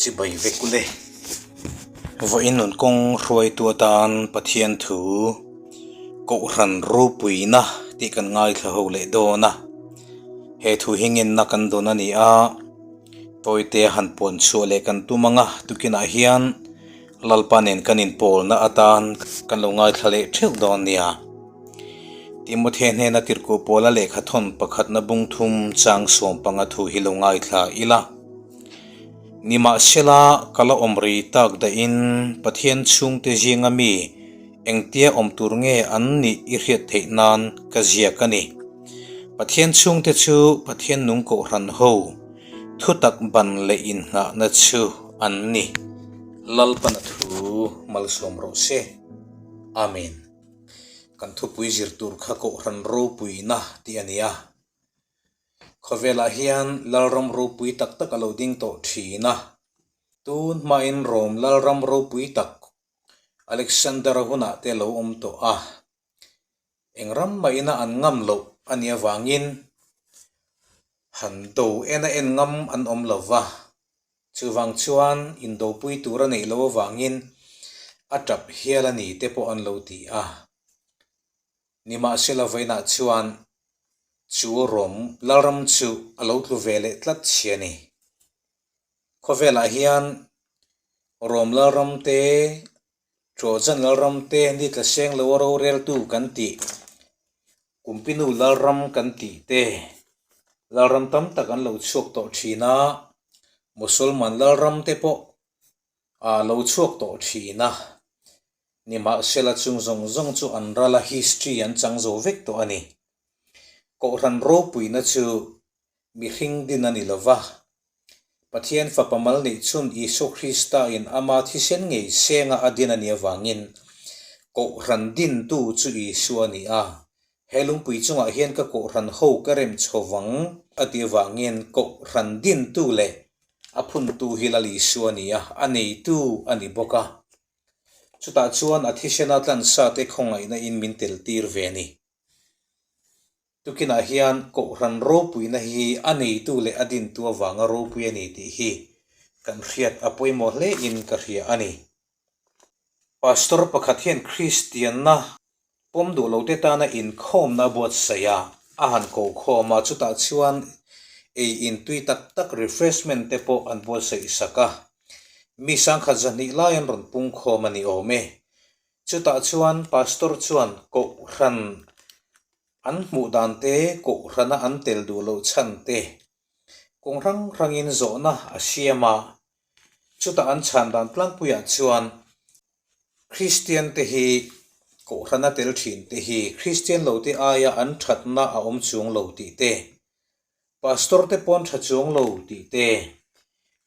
Chibai vek ule. Vawiin nun kawng hruaitu atan Pathian thu Kohhran ropuina tih kan ngaithla ho leh dawn a. He thu hi ngenna kan dawn a ni a, tawite han puan chhuah leh kan tum ang a, tukinah hian Lalpa nen kan inpawlna atan kan lo ngaithla leh theuh dawn nia. Timothea hnena tirhkuh pawla lehkha thawn pakhatna bung thum chang 15 thu hi lo ngaithla ila. Nimahsela, ka la awm rei tak dahin Pathian chhungte zinga mi engtia awm tur nge an nih i hriat theih nan ka ziak a ni. Pathian chhungte chu Pathian nung kohhran ho thutak ban leh inngahna chu an ni. Lalpana thu malsawm rawh se. Amen. Kan thupui zir tur kha kohhran ropuina tih a ni a. Khawvelah hian Lalram ropui tak tak a lo ding tawh thin a. Tun hmain Rom Lalram ropui tak Alexander-a hunah te a lo awm tawh a. Eng ram mahina an ngam loh a nih avangin han do en a en ngam an awm lo va. Chuvang chuan indopui tur a neih loh avangin a tap hial a ni te pawh an lo ti a. Nimahsela vawiinah chuan chu Rom Lalram chu a lo tlu ve leh tlat si a ni. Khawvelah hian Rom Lalram te, Trojan Lalram te ni tla seng lo a roreltu kan tih, Kumpinu Lalram kan tih te, Lalram tam tak an lo chhuak tawh thin a, Mosolman Lalram te pawh a lo chhuak tawh thin a. Nimahsela chung zawng zawng chu an ral a, history an chang zo vek tawh a ni. Kohhran ropuina chu mihring din a ni lo va, Pathian Fapa mal neih chhun Isua Krista in ama thisen ngei senga a din a nih avangin Kohhran dintu chu Isua a ni a. He lungpui chungah hian ka Kohhran ho ka rem chho vang a tih avangin Kohhran dintu leh a phuntu hi Lal Isua a ni a, a neitu a ni bawk a. Chutah chuan a thisena tlansa te khawngaihna in min tel tir ve a ni. Tukinah hian Kohhran ropuina hi a neitu leh a dintu avanga ropui a ni tih hi kan hriat a pawimawh hle in ka hria a ni. Pastor pakhat hian Kristianna pawm duh lo te tana inkhawmna a buatsaih a, a han ko khawm a, chutah chuan ei in tui tak tak refreshment te pawh an buatsaih sak a. Mi sangkhat zahnih lai an rawn pung khawm a ni awm e. Chutah chuan Pastor chuan Kohhran an hmuh dan te, Kohhrana an tel duh loh chhan te kawng hrang hrangin zawhna a siam a. Chutah an chhan dan tlangpuiah chuan Kristian te hi Kohhrana tel thin te hi Kristian lo te aia an thatna a awm chuang lo tih te, Pastor te pawn tha chuang lo tih te,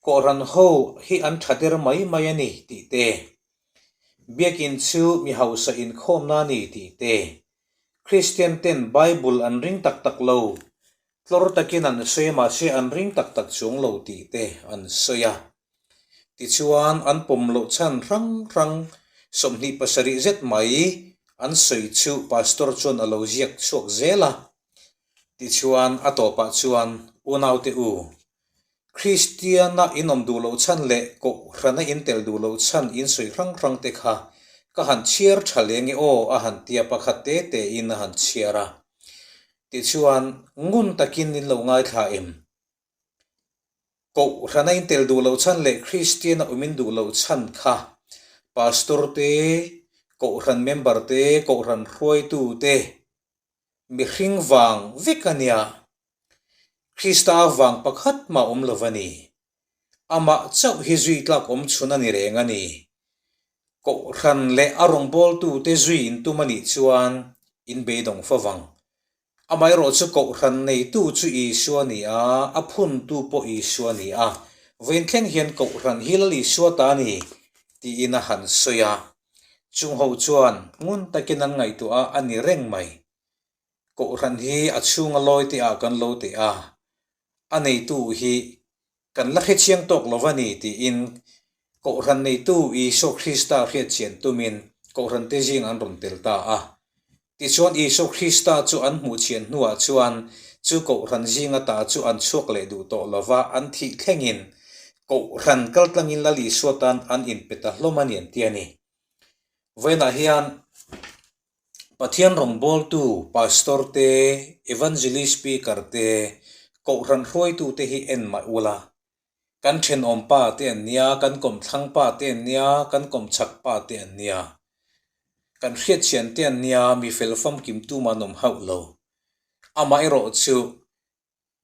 Kohhran ho hi an tha der mai mai a ni tih te, Biakin chu mi hausa inkhawmna a ni tih te, Kristian ten Bible an ring tak tak lo, tlawr takin an sawi mahse an ring tak tak chuang lo tih te an sawi a. Tichuan an pawm loh chhan hrang hrang 27 zet mai an sawi chu Pastor chuan a lo ziak chhuak zel a. Tichuan a tawpah chuan unaute u, Kristiana in awm duh loh chhan leh Kohhrana in tel duh loh chhan in sawi hrang hrang te kha ka han chhiar tha leng e aw a han tia pakhat te te in a han chhiar a. Tichuan ngun takin in lo ngaithla em? Kohhrana in tel duh loh chhan leh Kristiana awm in duh loh chhan kha Pastor te, Kohhran member te, Kohhran hruaitu te mihring vang vek a nia. Krista vang pakhat mah awm lo a ni. Amah chauh hi zui tlak awm chhun a ni reng a ni. Kohhran leh a rawngbawltute zui in tum a nih chuan in beidawng fo vang. Amaherawhchu Kohhran neitu chu Isua a ni a, a phuntu pawh Isua a ni a. Vawiin thleng hian Kohhran hi Lal Isua ta a ni tiin a han sawi a. Chung ho chuan ngun takin an ngaihtuah a, a ni reng mai. Kohhran hi a chhunga lawi te ah kan lo teh a, a neitu hi kan la hrechiang tawk lo va ni tiin Kohhran neitu Isua Krista hriatchian tumin Kohhran te zing an rawn tel ta a. Tichuan Isua Krista chu an hmuhchian hnuah chuan chu Kohhran zinga ta chu an chhuak leh duh tawh lo va, an thih thlengin. Kohhran kaltlangin Lal Isua tan an inpe ta hlawm a ni an ti a ni. Vawiinah hian Pathian rawngbawltu Pastor te, Evangelist Speaker te, Kohhran hruaitute hi en mah ula, kan thenawm pa te an nia, kan kawmthlang pa te an nia, kan kawmchhak pa te an nia, kan hriatchhian te an nia, mi fel famkim tumah an awm hauh lo. Amaherawh chu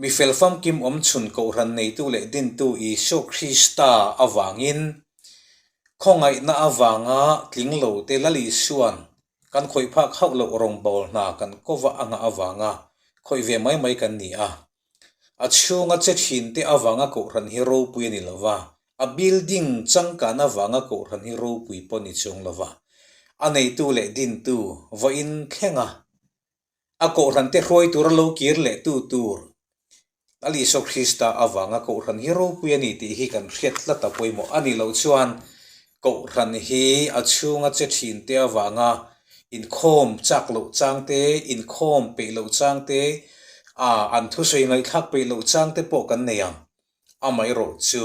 Mi fel famkim awm chhun Kohhran neitu leh dintu Isua Krista avangin khawngaihna avanga tling lote Lal Isua'n kan khawih phak hauh loh rawngbâwl hna kan kova a nghah avanga khawih ve mai mai kan ni a. A chhunga che thinte avanga Kohhran hi ropui a ni lo va, a building changkan avanga Kohhran hi ropui pawh ni chuang lo va, a neitu leh dintu vawiin thlenga A kohhrante hruai tura lo kir leh tu tur Lal Isua Krista avanga kohhran hi ropui a ni tih hi kan hriat tlat a pawimawh a nih loh chuan kohhran hi a chhunga che thin te avanga inkhawm chak loh chang te, inkhawm peih loh chang te, an thusawi ngaihthlak peih loh chang te pawh kan nei ang. Amaherawhchu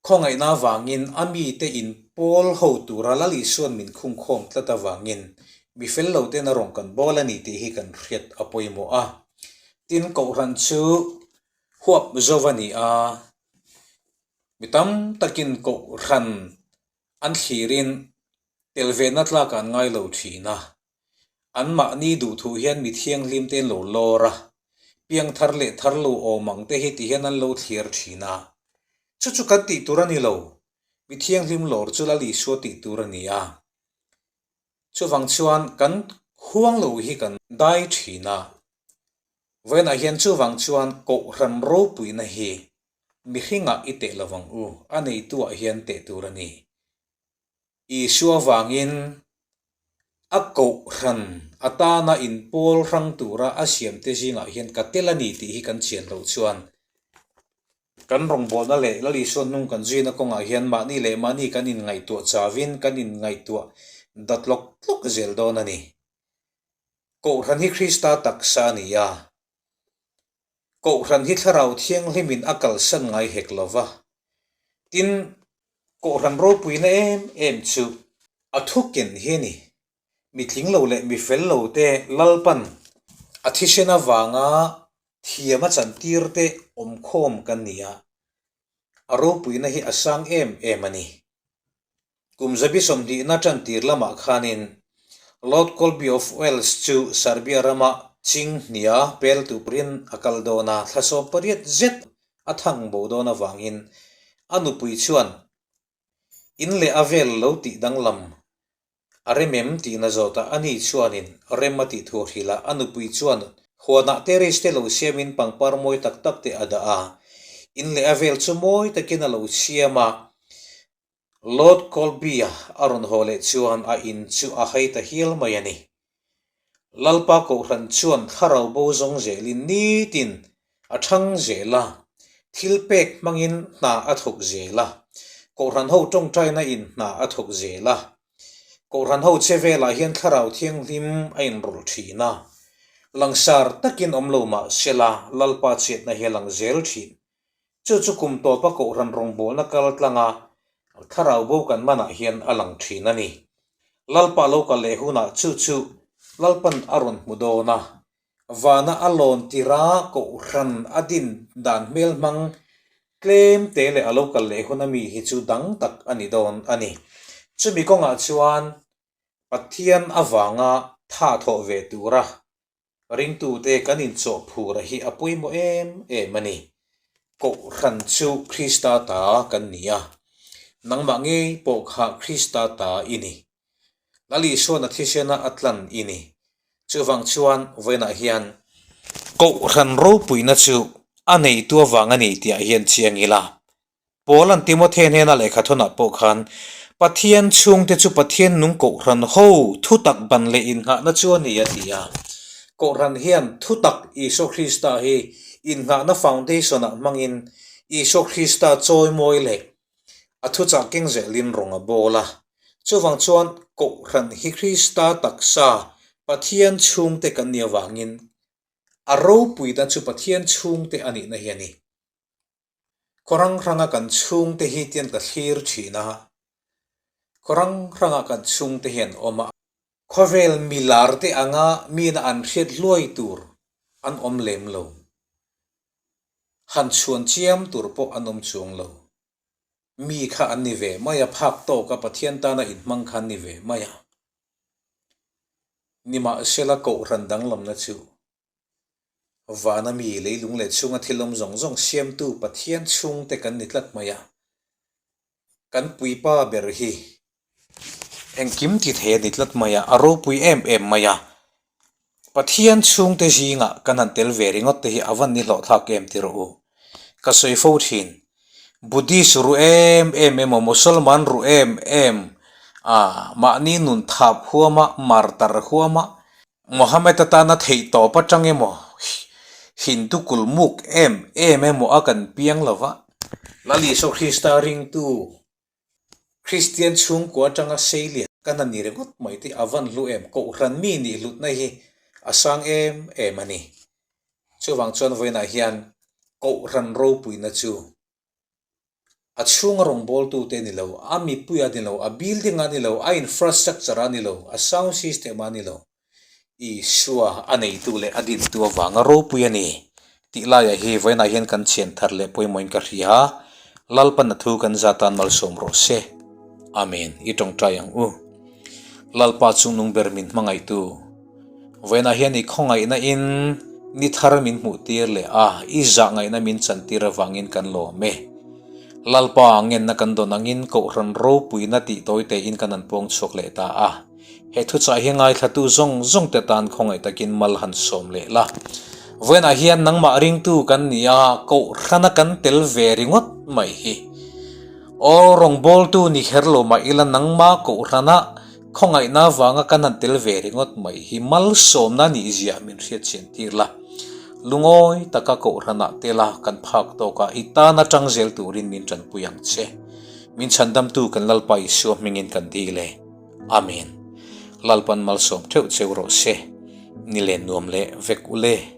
Khawngaihna avangin a mite in pawl ho tura Lal Isua'n min khungkhawm tlat avangin mi fel lo ten a rawn kan bawl a ni tih hi kan hriat a pawimawh a. Tin, Kohhran chu huap zo a ni a, mi tam takin Kohhran an thlirin tel vehna tlak an ngai lo thin a. Anmahni duhthu hian mi thianghlim te an lo lawr a, piang thar leh thar lo awm ang te hi ti hian an lo thlir thin a. Chu chu kan tih tur a ni lo, mi thianghlim lawr chu Lal Isua tih tur a ni a. Chuvang chuan kan huang lo hi kan dai thin a. Vawiinah hian chuvang chuan Kohhran ropuina hi mihringah i teh lo ang u, a neituah hian teh tur a ni. Isua vangin a kohhran atana inpawl hrang tura a siamte zingah hian ka tel a ni tih hi kan chian loh chuan kan rawngbawlna leh Lal Isua hnung kan zuina kawngah hian mahni leh mahni kan inngaihtuah chavin kan inngaihtuah dat tlawk tlawk zel dawn a ni. Kohhran hi Krista taksa a ni a. Kohhran hi Thlarau Thianghlimin a kalsan ngai hek lo va. Tin, Kohhran ropuina em em chu a thuken hi a ni. Mi tling lo leh mi fel lo te Lalpan a thisen avanga thiam a chantir te awmkhawm kan ni a, a ropuina hi a sang em em a ni. Kum zabi sawmhnihna tantir lamah khanin Lord Colby of Wales chu Serbia rama Chinghnia pel turin a kal dawn a, thla 18 zet a thang bo dawn avangin a nupui chuan in leh a vel lo tih danglam A rem em? tiin a zawt a, ani chuanin rem a tih thu a hrilh a, a nupui chuan huanah terrace te lo siamin pangpar mawi tak tak te a dah a, in leh a vel chu mawi takin a lo siam a, Lord Colby-a a rawn haw leh chuan a in chu a hai ta hial mai a ni. Lalpa Kohhran chuan thlarau bo zawng zelin nitin a thang zel a, thil pek hmangin hna a thawk zel a, Kohhran ho tawngtaina in hna a thawk zel a. Kohhran ho che velah hian thlarau thianghlim a inrawlh thin a, langsar takin awm lo mah sela Lalpa chhiatna hi a lang zel thin. Chu chu kum tawpa Kohhran rawngbawlna kal tlanga thlarau bo kan manah hian a lang thin a ni. Lalpa lo kal leh hunah chu chu Lalpan a rawn hmu dawn a, vana a lawn tira Kohhran a din dan hmel hmang tlem te leh a lo kal leh huna mi hi chu dang tak a ni dawn a ni. Chumi kawngah chuan Pathian avanga tha thawh ve tura Ringtute kan inchawh phura hi a pawimawh em em a ni. Kohhran chu Krista ta kan ni a, nangmah ngei pawh kha Krista ta i ni. Lal Isuan a thisena a tlan i ni. Chuvang chuan vawiinah hian Kohhran ropuina chu a neitu avang a ni tihah hian chiang ila. Paula'n Timothea hnena lehkha thawnah pawh khan, Pathian chhungte chu Pathian nung Kohhran ho thutak ban leh innghahna chu a ni a ti a. Kohhran hian thutak Isua Krista hi innghahna foundation-ah hmangin Isua Krista chawimawi leh a thuchah keng zelin rawng a bawl a. Chuvang chuan Kohhran hi Krista taksa Pathian chhungte kan nih avangin a ropuina chu Pathian chhungte a nihna hi a ni. Khaw hrang hranga kan chhungte hi tian ka thlir thin a, khaw hrang hranga kan chhungte hi an awm a. Khawvel milar te anga mina an hriat hluai tur an awm lem lo. Han chhuan chiam tur pawh an awm chuang lo. Mi kha an ni ve mai a, phak tawka Pathian tana inhmang kha an ni ve mai a. Nimahsela Kohhran danglamna chu Vana mi leilung leh chhunga thil awm zawng zawng siamtu Pathian chhungte kan ni tlat mai a. Kan puipa ber hi engkim ti thei a ni tlat mai a, a ropui em em mai a. Pathian chhungte zingah kan han tel ve ringawt te hi a van ni hlawhthlak em ti rawh u. Ka sawi fo thin, Buddhist ru em em emaw Mosolman ru em em a mahni nun thap huama martar huama Mohammed atana theih tawp atang emaw Hindu kulmuk em em emaw a kan piang lo va. Lal Isua Krista ringtu Kristian chhungkua atanga seilian kan a ni ringawt mai tih a van hlu em, Kohhran mi nih hlutna hi a sang em em a ni. Chuvang chuan vawiinah hian Kohhran ropuina chu A chhunga rawngbawltute a ni lo, a mipui a ni lo, a building a ni lo, a infrastructure a ni lo, a sound system a ni lo. Isua a neitu leh a dintu avanga ropui a ni tih laiah hi vawiinah hian kan chhian thar leh pawimawhin ka hria. Lalpan a thu kan za tan malsawm rawh se. Amen. I tawngtai ang u. Lalpa chungnung ber min hmangaihtu. Vawiinah hian i khawngaihna in ni thar min hmuh tir leh a, i zah ngaihna min chan tir avangin kan lawm e. Lalpa ngenna kan dawn angin Kohhran ropuina tih tawi tein kan han pawng chhuak leh ta a. He thuchah hi ngaithlatu zawng zawng te tan khawngaih takin mal han sawm leh la. Vawiinah hian nangmah ringtu kan ni a, Kohhrana kan tel ve ringawt mai hi. Aw rawngbawltu ni kher lo mah ila nangmah Kohhrana Khawngaihna vanga kan han tel ve ringawt mai hi malsawmna nih zia min hriatchhian tir la. Lungawi taka Kohhranah tela kan phak tawkah i tan atang zel turin min tanpui ang che. Min chhandamtu kan Lalpa Isua hmingin kan dil e. Amen. Lalpan malsawm theuh cheu rawh se. Ni len nuam leh vek u le.